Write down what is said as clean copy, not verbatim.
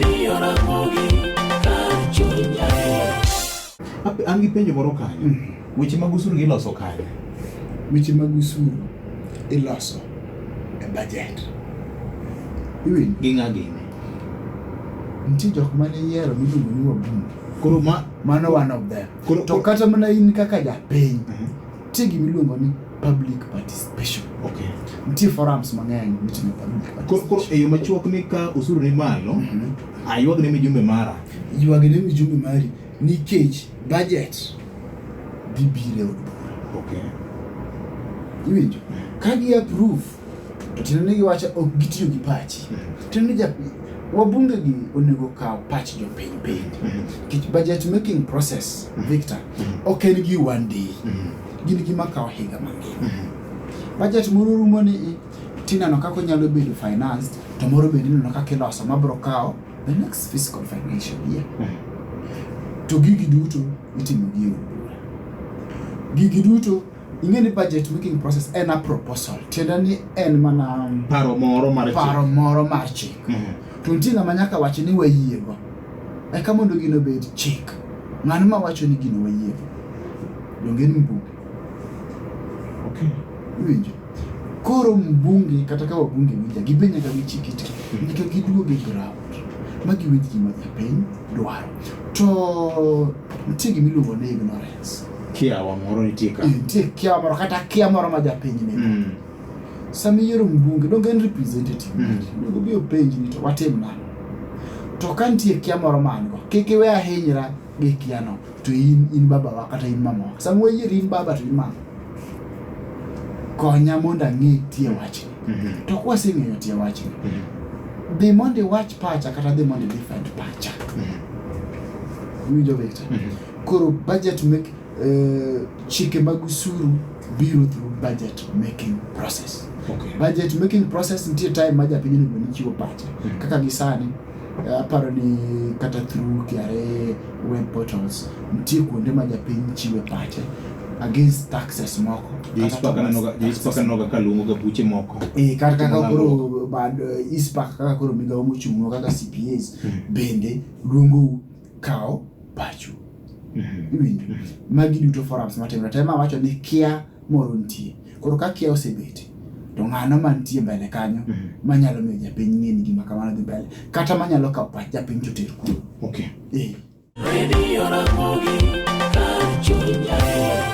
Radio Ramogi kar chuny Jaluo. An gi penjo moro kanyo. Weche mag osuru giloso kanye? Weche mag osuru iloso e budget. Iwinjo? Gi ng'a gini? Nitie jok mane iyiero miluongo ni wabunge. Koro ma Mano one of them. Koro- To kata mana in kaka japiny, nitie gima iluongo ni public participation. Okay. Nitie forums mang'eny mitime public Koro koro participation. e yo machuok ni ka osuru ni malo, aywag ne mijumbe mara. Ywag ne mijumbe mari nikech budget dhi biro e od bura. Okay. Iwinjo? Ka gi approve to tiende ni giwacho ok gitiyo gi pachi. Tiende ni wabunge gi onego kaw pach jopiny bende. Nikech budget making process, Victor, ok en gi one day. Gin gima kawo higa mangima. Budget moro rumo ni i, tineno kaka onyalo bedo financed, to moro bende ineno kaka iloso mabro kawo the next fiscal financial year. To gigi duto itimo gi e od bura. Gigi duto ing'e ni budget making process en a proposal. Tiende ni en mana Paro moro mar chik. paro moro mar chik. To nitie ng'ama nyaka wach ni wayiego. Eka mondo gino obed chik. Ng'ano ma wacho ni gino wayiego? Donge en mbunge? Okay. Iwinjo? Koro mbunge kata ka wabunge winja, gibe nyaka gichik itgi. Nyaka giduog e ground ma giwinj gima japiny dwaro. To nitie gima iluongo ni ignorance. Kiawa moro nitie ka. Nitie kiawa moro kata kia moro ma japiny nigo. Sama iyiero mbunge, donge en representative. Onego obi openji ni to watim nang'o? To ka nitie kia moro ma an go, kik iwe ahinyra gi kiano to in babawa kata in mamawa. Sama wayieri in baba to in mama. Konya mondo ang'e tie wachni. To kwaseng'eyo tie wachni, dhi mondo iwach pacha kata dhi mondo i defend pacha. Iwinjo Victor? Koro budget make chike mag osuru biro through budget making process. Okay. Budget making process nitie time ma japiny onego ni chiwo pache. Kaka gi sani aparo ni kata through KRA web portals nitie kuonde ma japiny chiwe pache against taxes moko. Jo ICPAK aneno jo ICPAK aneno ga ka luongo ga buche moko. Kata kaka koro bad ICPAK kaka koro migawo mochung'nwa kaka CPAs bende luongou kawo pachu. Iwinjo? Magi duto forums matimore. Tem awacho ni kia moro nitie. Koro ka kia osebet, to ng'ano mantie mbele kanyo manyalo miyo japiny ng'e ni gima kamano dhi mbele. Kata manyalo kawo pach japiny to ter kuno. Okay. Radio Ramogi kar chuny Jaluo.